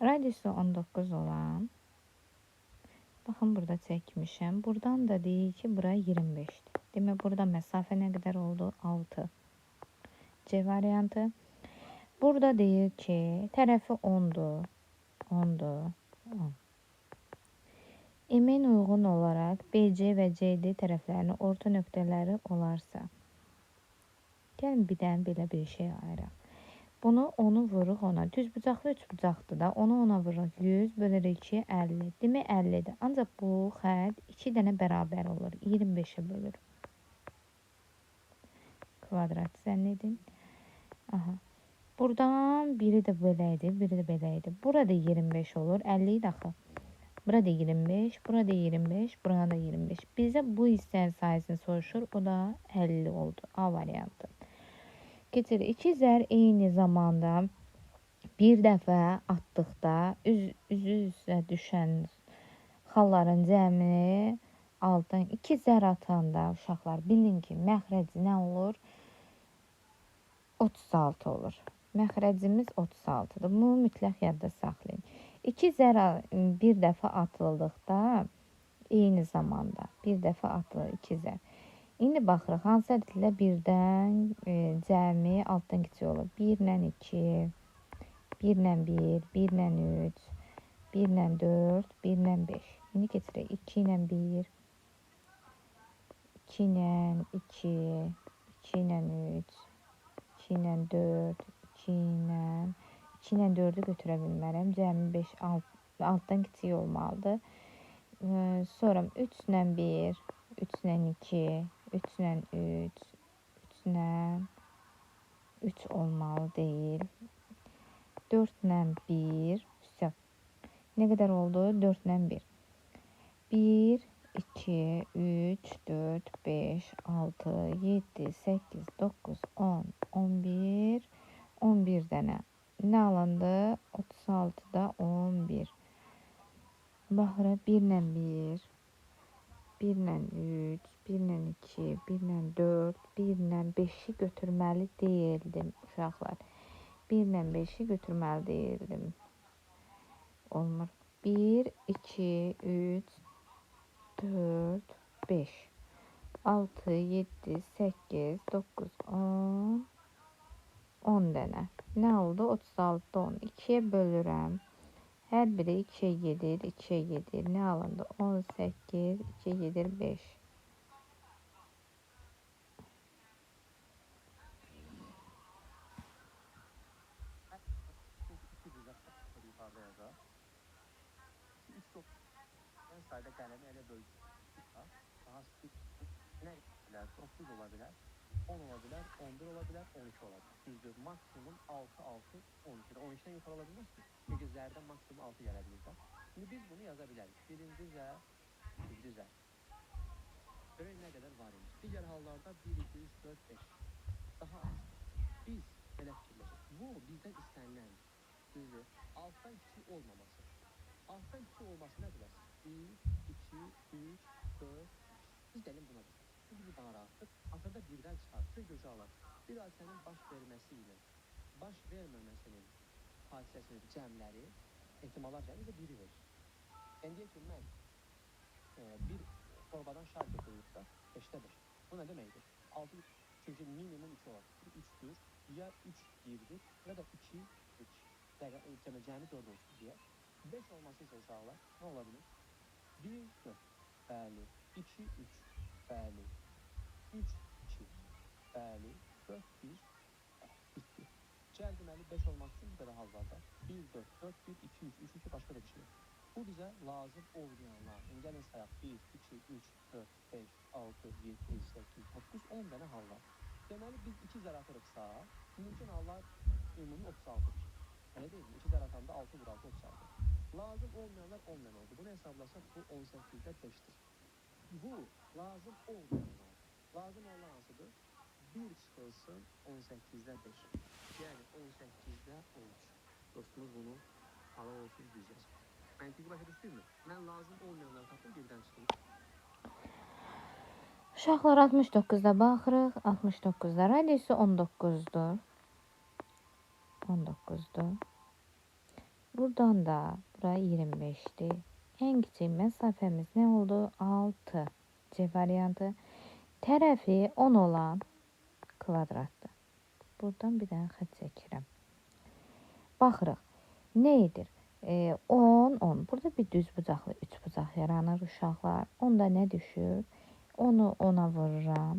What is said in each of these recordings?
Radiusu 19 olan, baxın burada çəkmişəm. Buradan da deyir ki, bura 25-dir. Demək, burada məsafə nə qədər oldu? 6. C variantı. Burada deyir ki, tərəfi 10-dur. 10-dur. 10. M-in uyğun olaraq BC və CD tərəflərinin orta nöqtələri olarsa, gəlin bir dənə belə bir şey ayıraq. Bunu onu vuruq ona. Düzbucaqlı üçbucaqdır da. Onu ona vuruq 100 bölürük 2, 50. Demək 50-dir. Ancaq bu xətt 2 dənə bərabər olur. 25-ə bölür. Kvadrat zənn edin. Aha. Buradan biri də belə idi, biri də belə idi. Burada 25 olur. 50 idi axı. Burada 25, burada 25, burada da 25. Bizə bu hissənin sayısını soruşur. O da 50 oldu. A variantı. Keçirik. İki zər eyni zamanda bir dəfə atdıqda üz üzə düşən xalların cəmi altdan iki zər atanda uşaqlar bilin ki, məxrəci nə olur? 36 olur. Məxrəcimiz 36-dır. Bunu mütləq yadda saxlayın. İki zər bir dəfə atıldıqda eyni zamanda bir dəfə atılır iki zər. İndi baxırıq hansı ədədlə birdən cəmi altdan kiçik olur. 1 ilə 2, 1 ilə 1, 1 ilə 3, 1 ilə 4, 1 ilə 5. İndi keçirik 2 ilə 1, 2 ilə 2, 2 ilə 3, 2 ilə 4, 2 ilə 2 ilə 4-ü götürə bilmərəm. Cəmi 5 altdan kiçik olmalıdır. Sonra 3 ilə 1, 3 ilə 2, 3 ilə 3, 3 ilə 3 olmalı deyil. 4 ilə 1, vəsə. Nə qədər oldu? 4 ilə 1. 1, 2, 3, 4, 5, 6, 7, 8, 9, 10, 11, 11 dənə. Nə alındı? 36-da 11. Baxırıq 1 ilə 1, 1 ilə 3, 1 ilə 2, 1 ilə 4, 1 ilə 5-i götürməli deyildim uşaqlar. 1 ilə 5-i götürməli deyildim. Olmur. 1, 2, 3, 4, 5, 6, 7, 8, 9, 10, 10 dənə. Nə oldu? 36-da 10. 2-yə bölürəm. Hər biri 2-yə gedir, 2-yə gedir. Nə alındı? 18, 2-yə gedir 5. Yukarıda yazar. 3 çok en sayda qələmi elə böldük. Daha nə bilər, 9 ola bilər, 10 ola bilər, 11 ola bilər, 12 ola bilər. Düzdür, maksimum 6, 6, 12. 12-dən yuxarı ola bilməz ki. Çünki zərdən maksimum 6 gələ bilir də. Şimdi biz bunu yaza bilərik. Birinci zər, ikinci zər. Görək nə qədər var imiş. Digər hallarda 1, 2, 3, 4, 5. Daha azdır. Biz belə fikirləşək. Bu bizdən istəniləndir. Düzdür. Altdan kiçik olmaması. Altdan kiçik olması nə bilərsin? 1, 2, 3, 4, 5. Biz gəlin buna baxaq. Bu bizi daha rahatdır. Axırda birdən çıxar. Çünki uşaqlar, bir hadisənin baş verməsi ilə baş verməməsinin hadisəsinin cəmləri, ehtimallar cəmi bizə biri verir. Yəni deyək ki, mən bir torbadan şar götürürsə, 5-də 5. Bu nə deməkdir? 6, çünki minimum 2 olar. 3-dür, ya 3 1-dir, ya da 2, 3. Cəmi 4 olsun deyə. 5 olması isə uşaqlar, nə ola bilir? 1, 4, bəli, 2, 3, bəli, 3, 2, bəli, 4, 1, bitdi. Cəl deməli 5 olması üçün bu qədər hal var da. 1, 4, 4, 1, 2, 3, 3, 2, başqa da bir şey yox. Bu bizə lazım olmayanlar. İndi gəlin sayaq. 1, 2, 3, 4, 5, 6, 7, 8, 9, 10 dənə hal var. Deməli biz 2 zər atırıqsa, mümkün hallar ümumi 36-dır. Elə deyil mi? 2 zər atanda 6 vur 6, 36. Lazım olmayanlar 10 dənə oldu. Bunu hesablasaq bu 18-də 5-dir. Bu lazım olmayanlar. Lazım olan hansıdır? 1 çıxılsın 18-də 5. Yəni 18-də 13. Dostumuz bunu halal olsun düz yazıb. Məntiqi başa düşdünmü? Mən lazım olmayanları tapdım, birdən çıxdım. Uşaqlar 69-da baxırıq. 69-da radiusu 19-dur. 19-dur. Buradan da bura 25-dir. Ən kiçik məsafəmiz nə oldu? 6. C variantı. Tərəfi 10 olan kvadratdır. Buradan bir dənə xətt çəkirəm. Baxırıq. Nə edir? 10, 10. Burada bir düz bucaqlı 3 bucaq yaranır uşaqlar. Onda nə düşür? 10-u 10-a vururam.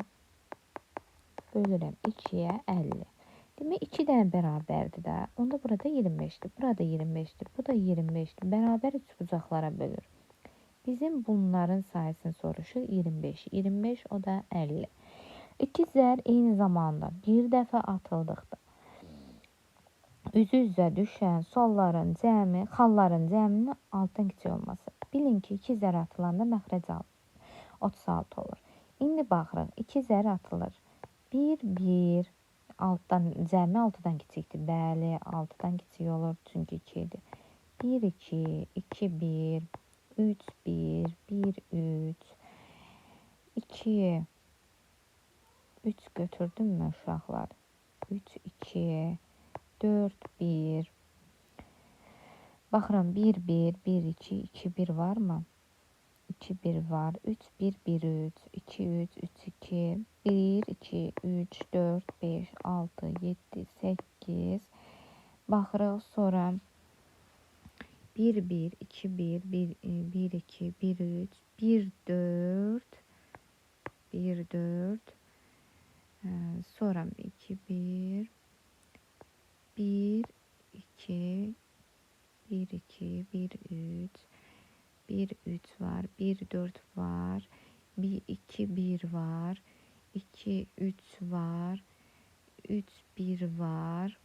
Bölürəm 2-yə 50. Demək 2 dənə bərabərdir də. Onda burada 25-dir. Burada 25-dir. Bu da 25-dir. Bərabər 3 bucaqlara bölür. Bizim bunların sayısını soruşur. 25. 25 o da 50. İki zər eyni zamanda bir dəfə atıldıqda üz-üzə düşən solların cəmi, xalların cəminin 6-dan kiçik olması. Bilin ki, 2 zər atılanda məxrəc 36 olur. İndi baxırıq, 2 zər atılır. 1, 1, altdan, cəmi 6-dan kiçikdir. Bəli, 6-dan kiçik olur, çünki 2 idi. 1, 2, 2, 1, 3, 1, 1, 3, 2, 3 götürdüm mü uşaqlar? 3, 2, 4, 1. Baxıram, 1, 1, 1, 2, 2, 1 var mı? 2, 1 var. 3, 1, 1, 3, 2, 3, 3, 2, 1, 2, 3, 4, 5, 6, 7, 8. Baxırıq, sonra 1, 1, 2, 1, 1, 1, 2, 1, 3, 1, 4, 1, 4. Sonra 2, 1, 1, 2, 1, 2, 1, 3, 1, 3 var, 1, 4 var, 1, 2, 1 var, 2, 3 var, 3, 1 var,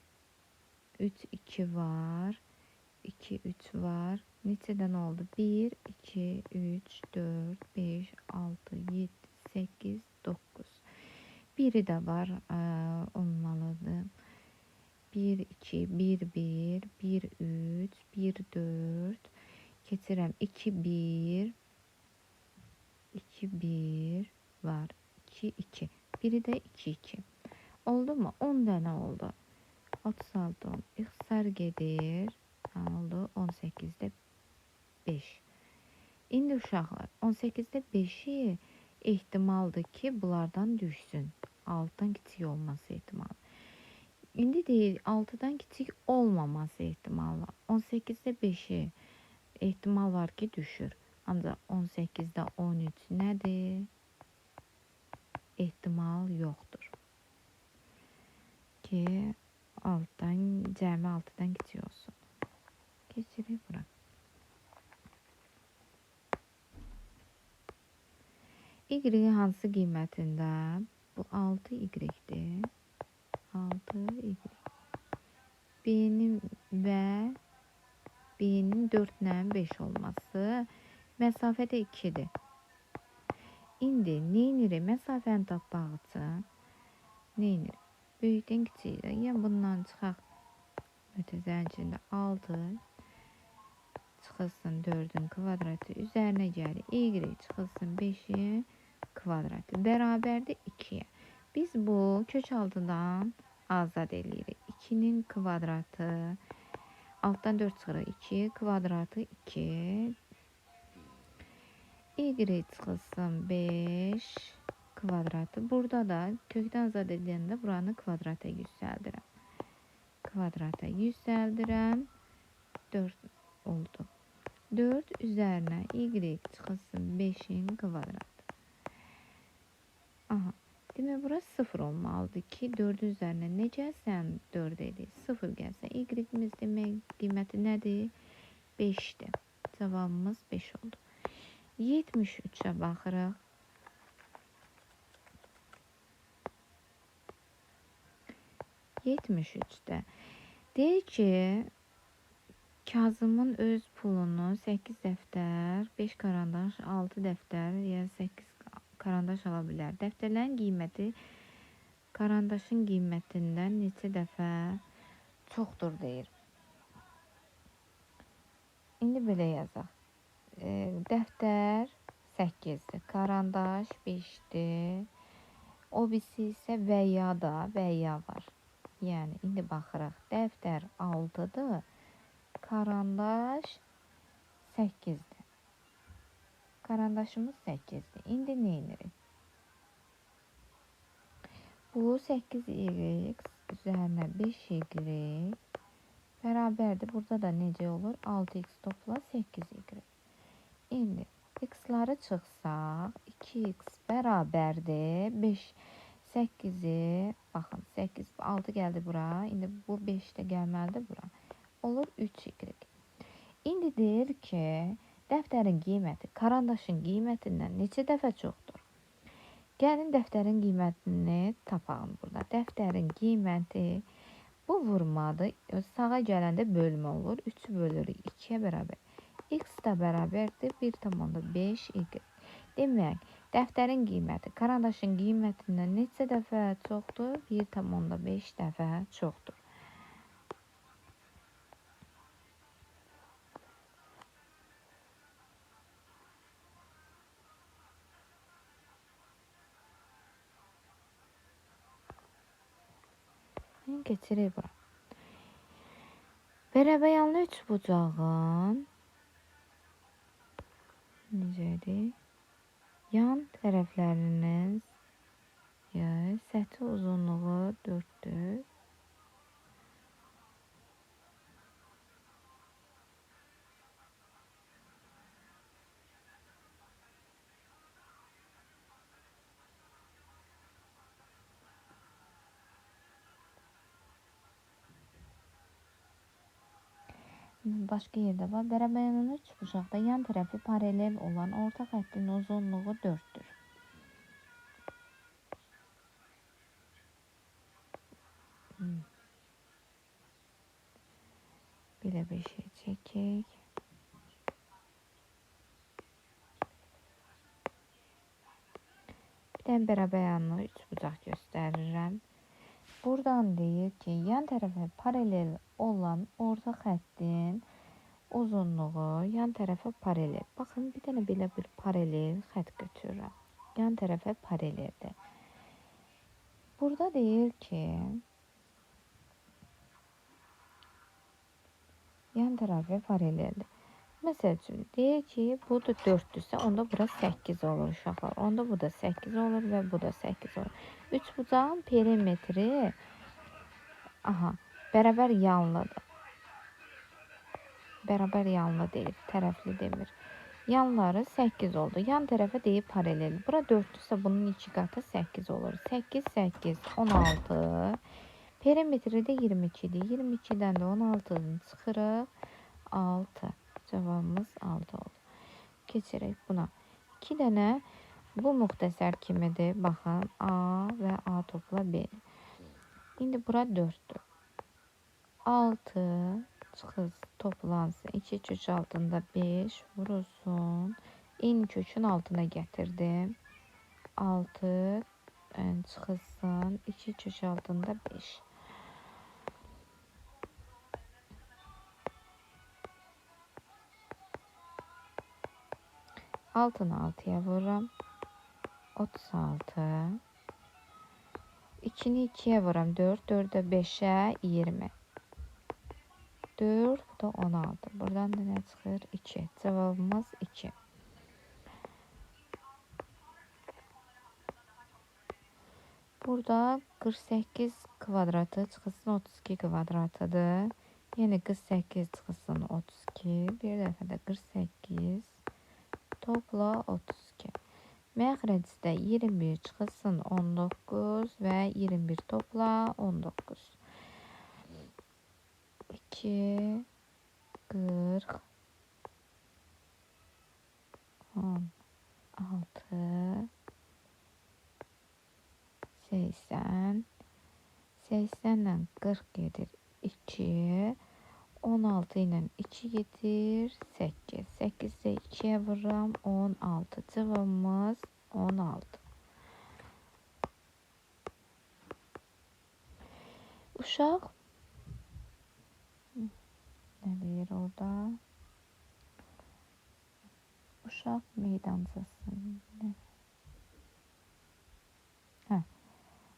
3, 2 var, 2, 3 var. Neçədən oldu? 1, 2, 3, 4, 5, 6, 7, 8, 9. Biri də var, olmalıdır. 1, 2, 1, 1, 1, 3, 1, 4. Keçirəm. 2, 1, 2, 1 var. 2, 2. Biri də 2, 2. Oldu mu? 10 dənə oldu. 36, 10. İxtisar gedir. Oldu. 18-də 5. İndi uşaqlar, 18-də 5-i ehtimaldır ki, bunlardan düşsün. 6-dan kiçik olması ehtimalı. İndi deyil, 6-dan kiçik olmaması ehtimalı. 18-də 5-i ehtimal var ki, düşür. Ancaq 18-də 13 nədir? Ehtimal yoxdur ki, altdan, cəmi 6-dan kiçik olsun. Keçirik bura. Y hansı qiymətində? Bu 6Y-dir. 6Y. B-nin və B-nin 4 ilə 5 olması. Məsafə də 2-dir. İndi neynirik? Məsafəni tapmaq üçün neynirik? Böyükdən kiçikdir. Yəni bundan çıxaq mötərizənin içində 6 çıxılsın 4-ün kvadratı üzərinə gəlir. Y çıxılsın 5-in kvadratı bərabərdir 2-yə. Biz bu kök altından azad eləyirik. 2-nin kvadratı altdan 4 çıxırıq. 2 kvadratı 2. Y çıxılsın 5 kvadratı. Burada da kökdən azad edəndə buranı kvadrata yüksəldirəm. Kvadrata yüksəldirəm. 4 oldu. 4 üzərinə Y çıxılsın 5-in kvadratı. Aha. Demək, bura 0 olmalıdır ki, 4-ün üzərinə nə gəlsən 4 eləyir. 0 gəlsə, Y-imiz demək qiyməti nədir? 5-dir. Cavabımız 5 oldu. 73-ə baxırıq. 73-də deyir ki, Kazımın öz pulunu 8 dəftər, 5 karandaş, 6 dəftər, yəni 8 karandaş ala bilər. Dəftərlərin qiyməti karandaşın qiymətindən neçə dəfə çoxdur deyir. İndi belə yazaq. Dəftər 8-dir, karandaş 5-dir. O birisi isə və ya da, və ya var. Yəni, indi baxırıq. Dəftər 6-dır, Karandaş 8-dir. Karandaşımız 8-dir. İndi nə edirik? Bu 8y üzərinə 5y bərabərdir. Burada da necə olur? 6x topla 8y. İndi x-ları çıxsaq 2x bərabərdir. 5, 8-i, baxın 8, 6 gəldi bura. İndi bu 5 də gəlməlidir bura. Olur 3y. İndi deyir ki, dəftərin qiyməti karandaşın qiymətindən neçə dəfə çoxdur? Gəlin dəftərin qiymətini tapalım burada. Dəftərin qiyməti bu vurmadır. Sağa gələndə bölmə olur. 3-ü bölürük 2-yə bərabər. X da bərabərdir 1,5 y. Demək, dəftərin qiyməti karandaşın qiymətindən neçə dəfə çoxdur? 1,5 dəfə çoxdur. Keçirik bura. Bərabəryanlı üçbucağın necə idi? Yan tərəflərinin səthi uzunluğu 4-dür. Başqa yerdə var. Bərabəryanlı üçbucaqda yan tərəfi paralel olan orta xəttin uzunluğu 4-dür. Belə bir şey çəkək. Bir dənə bərabəryanlı üçbucaq göstərirəm. Buradan deyir ki, yan tərəfə paralel olan orta xəttin uzunluğu yan tərəfə paralel. Baxın, bir dənə belə bir paralel xətt götürürəm. Yan tərəfə paraleldir. Burada deyir ki, yan tərəfə paraleldir. Məsəl üçün, deyir ki, bu da 4-dürsə, onda bura 8 olur uşaqlar. Onda bu da 8 olur və bu da 8 olur. Üçbucağın perimetri bərabər yanlıdır. Bərabər yanlı deyir, tərəfli demir. Yanları 8 oldu. Yan tərəfə deyir paralel. Bura 4-dürsə, bunun 2 qatı 8 olur. 8, 8, 16. Perimetri də 22-dir. 22-dən də 16-nı çıxırıq. 6. Cavabımız 6 oldu. Keçirək buna. 2 dənə bu müxtəsər kimidir. Baxın, A və A topla B. İndi bura 4-dür. 6 çıxız toplansın. 2 kök altında 5 vurulsun. Eyni kökün altına gətirdim. 6 çıxılsın. 2 kök altında 5. Altını 6'ya vururam. 36. 2'ni 2'ye vururam. 4. 4'e 5'e 20. 4. Bu da 16. Buradan da nə çıxır? 2. Cavabımız 2. Burada 48 kvadratı çıxılsın 32 kvadratıdır. Yəni 48 çıxılsın 32. Bir dəfə də 48 topla 32. Məxrəcdə 21 çıxılsın 19 və 21 topla 19. 2, 40, 16, 80, 80 ilə 40 gedir 2, 16 ilə 2 gedir 8, 8-də 2-yə vururam 16, cavabımız 16. Uşaq nə deyir orada? Uşaq meydançasında.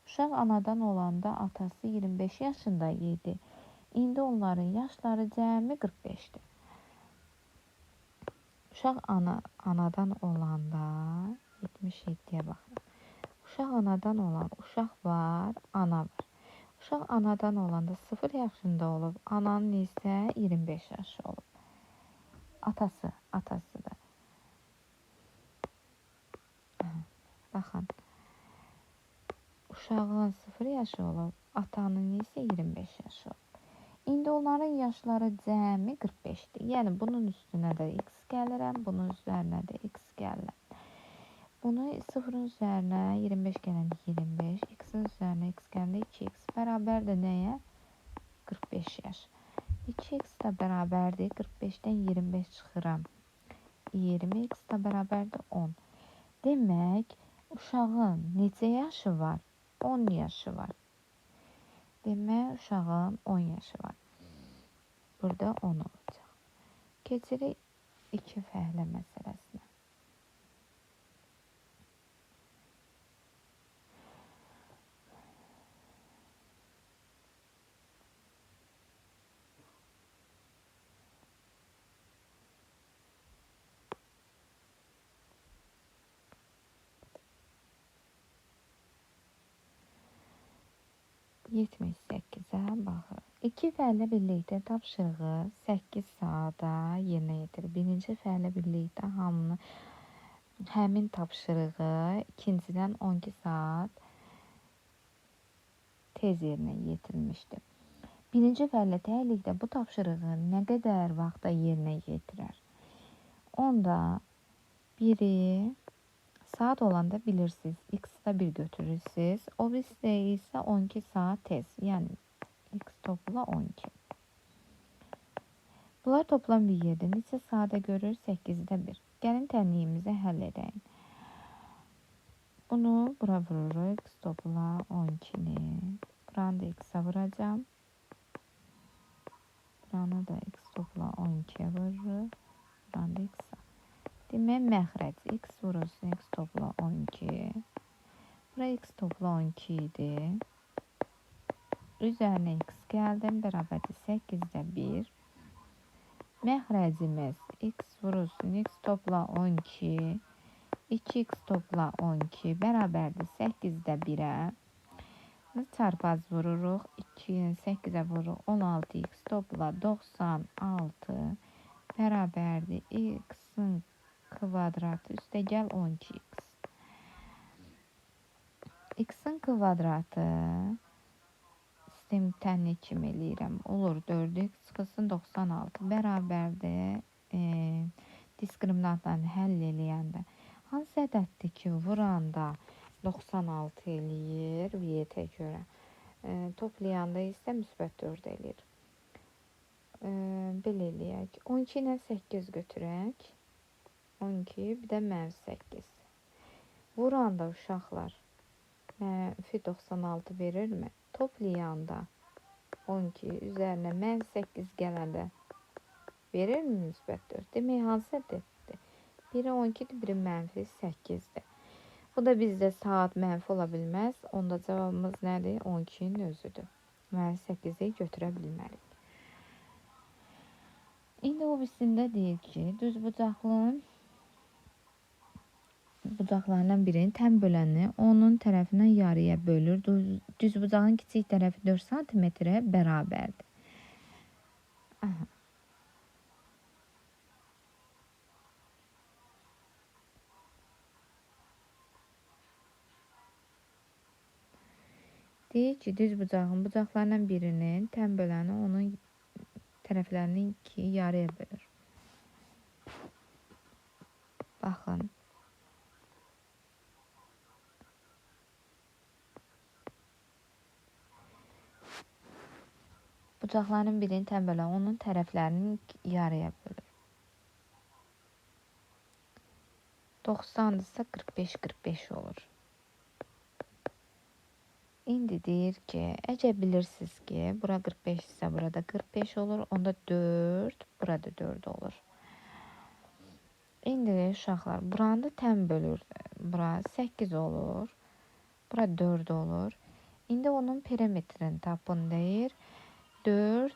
Uşaq anadan olanda atası 25 yaşında idi. İndi onların yaşları cəmi 45-dir. Uşaq anadan olanda 77-yə baxırıq. Uşaq anadan olan uşaq var, ana var. Uşaq anadan olanda 0 yaşında olub, ananın isə 25 yaşı olub. Atası da. Baxın. Uşağın 0 yaşı olub, atanın isə 25 yaşı olub. İndi onların yaşları cəmi 45-dir. Yəni bunun üstünə də x gəlirəm, bunun üzərinə də x gəlirəm. Bunu 0-ın üzərinə 25 gələndə 25, x-in üzərinə x gələndə 2x bərabər də nəyə? 45 yaş. 2x də bərabərdir. 45-dən 25 çıxıram. 20x də bərabərdir 10. Demək, uşağın neçə yaşı var? 10 yaşı var. Demək, uşağın 10 yaşı var. Burada 10 olacaq. Keçirik 2 fəhlə məsələsinə. ...78-ə baxırıq. İki fəhlə birlikdə tapşırığı 8 saata yerinə yetirir. Birinci fəhlə birlikdə hamını həmin tapşırığı ikincidən 12 saat tez yerinə yetirmişdir. Birinci fəhlə təklikdə bu tapşırığı nə qədər vaxtda yerinə yetirər? Onda biri saat olanda bilirsiniz, x-da 1 götürürsünüz. O birisi isə 12 saat tez. Yəni x topla 12. Bunlar toplam bir yerdə neçə saata görür? 8-də 1. Gəlin tənliyimizi həll edək. Bunu bura vururuq. X topla 12-ni. Buranı da x-a vuracağım. Buranı da x topla 12-yə vururuq. Buranı da x-a. Demək, məxrəc x vurulsun x topla 12. Bura x topla 12 idi. Üzərinə x gəldim. Bərabərdir 8-də 1. Məxrəcimiz x vurulsun x topla 12. 2x topla 12 bərabərdir 8-də 1-ə. Çarpaz vururuq. 2-ni 8-ə vururuq. 16x topla 96 bərabərdir x-in kvadratı üstə gəl 12x. X-in kvadratı sistem tənlik kimi eləyirəm. Olur 4x çıxılsın 96 bərabərdir. Diskriminantlarını həll eləyəndə hansı ədəddir ki, vuranda 96 eləyir VYT görə. Toplayanda isə müsbət 4 eləyir. Belə eləyək. 12 ilə 8 götürək. 12, bir də mənfi 8. Vuranda uşaqlar mənfi 96 verirmi? Toplayanda 12 üzərinə mənfi 8 gələndə verirmi müsbət 4? Demək, hansı ədəddir? Biri 12-dir, biri mənfi 8-dir. Bu da bizdə saat mənfi ola bilməz. Onda cavabımız nədir? 12-nin özüdür. Mənfi 8-i götürə bilmərik. İndi o birisində deyir ki, düzbucaqlının bucaqlarından birinin tən böləni onun tərəfindən yarıya bölür. Düzbucağın kiçik tərəfi 4 sm-ə bərabərdir. Aha. Deyir ki, düzbucağın bucaqlarından birinin tən böləni onun tərəflərinin 2 yarıya bölür. Baxın. Bucaqların birinin tən böləni onun tərəflərinin yarıya bölür. 90-dırsa 45-45 olur. İndi deyir ki, əgər bilirsiniz ki, bura 45 isə burada 45 olur, onda 4, burada 4 olur. İndi uşaqlar, buranı da tən bölür. Bura 8 olur, bura 4 olur. İndi onun perimetrini tapın deyir. 4,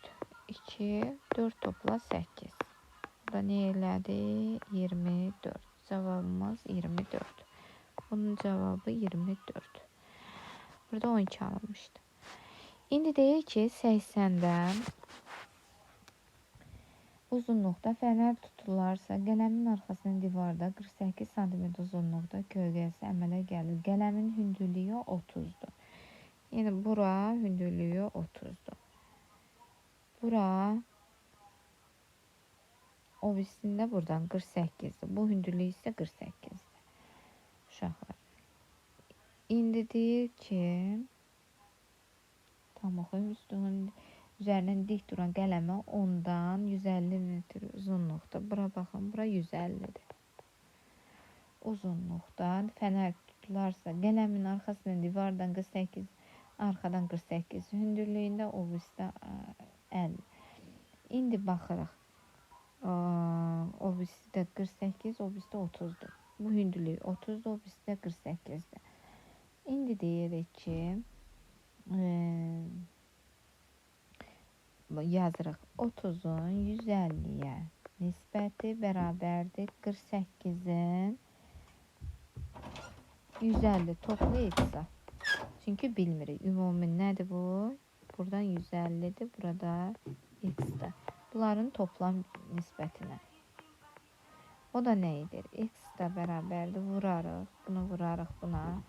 2, 4 topla 8. Bu da nə elədi? 24. Cavabımız 24. Bunun cavabı 24. Burada 12 alınmışdı. İndi deyir ki, 80-dən uzunluqda fənər tutularsa, qələmin arxasının divarda 48 sm uzunluqda kölgəsi əmələ gəlir. Qələmin hündürlüyü 30-dur. Yəni, bura hündürlüyü 30-dur. Bura o birisində buradan 48-dir. Bu hündürlüyü isə 48-dir. Uşaqlar. İndi deyir ki, tam oxuyum, üstünün üzərindən dik duran qələmə 10-dan 150 metr uzunluqda. Bura baxın, bura 150-dir. Uzunluqdan fənər tutularsa, qələmin arxasından divardan 48, arxadan 48 hündürlüyündə, o birisi də 50. İndi baxırıq. O birisi də 48, o birisi də 30-dur. Bu hündürlüyü 30-dur, o birisi də 48-dir. İndi deyirik ki, yazırıq 30-un 150-yə nisbəti bərabərdir 48-in 150 toplu x-ə. Çünki bilmirik. Ümumi nədir bu? Buradan 150-dir, burada x-dir. Bunların toplam nisbətinə. O da nə edir? X də bərabərdir. Vurarıq. Bunu vurarıq buna.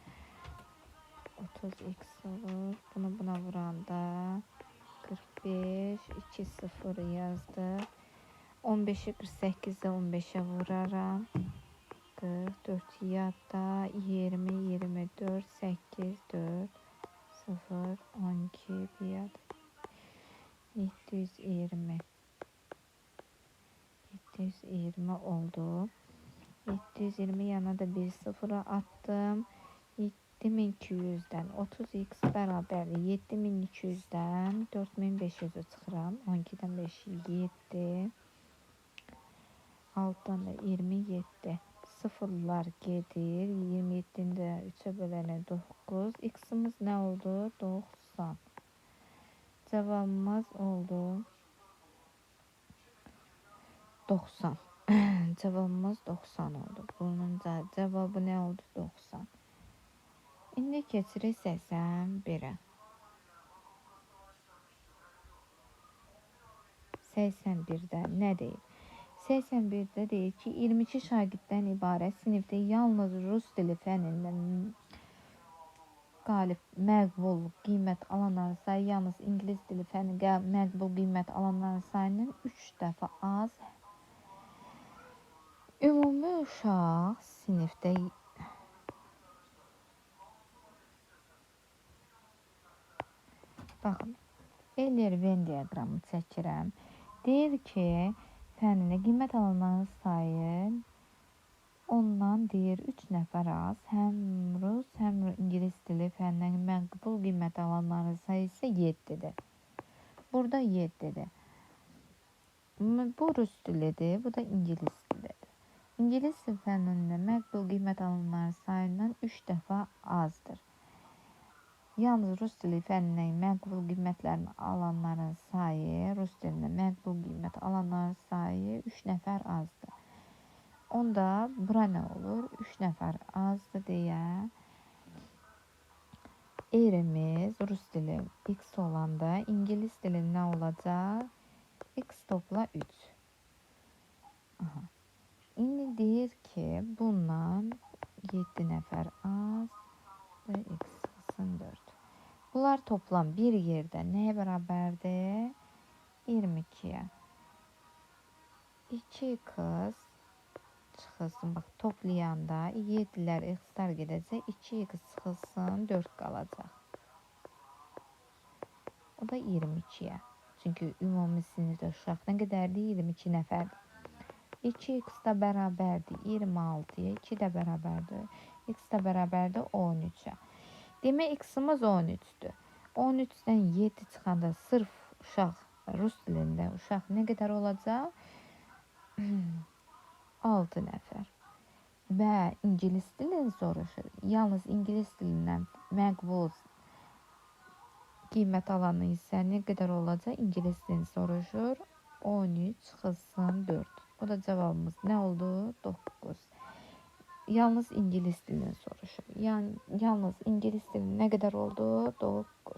30x olur. Bunu buna vuranda 45, 2, 0 yazdıq. 15-i 48-ə 15-ə vuraram. 44 yadda, 20, 24, 8, 4, 0, 12 bir yad. 720. 720 oldu. 720 yana da bir sıfıra attım. 7200-dən 30x bərabərdir. 7200-dən 4500-ü çıxıram. 12-dən 5, 7. 6-dan da 27. Sıfırlar gedir. 27-ni də 3-ə bölənə 9. X-imiz nə oldu? 90. Cavabımız oldu 90. Cavabımız 90 oldu. Bunun cavabı nə oldu? 90. İndi keçirik 81-ə. 81-də nə deyir? 81-də deyir ki, 22 şagirddən ibarət sinifdə yalnız rus dili fənindən qalib məqbul qiymət alanların sayı yalnız ingilis dili fəni məqbul qiymət alanların sayının 3 dəfə az. Ümumi uşaq sinifdə baxın, Euler-Venn diaqramı çəkirəm. Deyir ki, fəninə qiymət alanların sayı ondan deyir 3 nəfər az. Həm rus, həm ingilis dili fənindən məqbul qiymət alanların sayı isə 7-dir. Burada 7-dir. Bu rus dilidir, bu da ingilis dilidir. İngilis fənindən məqbul qiymət alanların sayından 3 dəfə azdır. Yalnız rus dili fənindən məqbul qiymətlərini alanların sayı, rus dilində məqbul qiymət alanların sayı 3 nəfər azdır. Onda bura nə olur? 3 nəfər azdır deyə R-imiz rus dili X olanda ingilis dili nə olacaq? X topla 3. Aha. İndi deyir ki, bundan 7 nəfər az və X çıxsın 4. Bunlar toplam bir yerdə nəyə bərabərdir? 22-yə. 2x çıxılsın. Bax, toplayanda 7-lər x-lər gedəcək. 2x çıxılsın, 4 qalacaq. O da 22-yə. Çünki ümumi sinifdə uşaq nə qədərdir? 22 nəfərdir. 2x da bərabərdir 26-ya, 2 də bərabərdir. X də bərabərdir 13-ə. Demək, x-imiz 13-dür. 13-dən 7 çıxanda sırf uşaq, rus dilində uşaq nə qədər olacaq? 6 nəfər. Və ingilis dilini soruşur. Yalnız ingilis dilindən məqbul Qiymət alanı isə nə qədər olacaq? İngilis dilini soruşur. 13 çıxılsın 4. O da cavabımız nə oldu? 9. Yalnız ingilis dilini soruşur. Yəni yalnız ingilis dili nə qədər oldu? 9.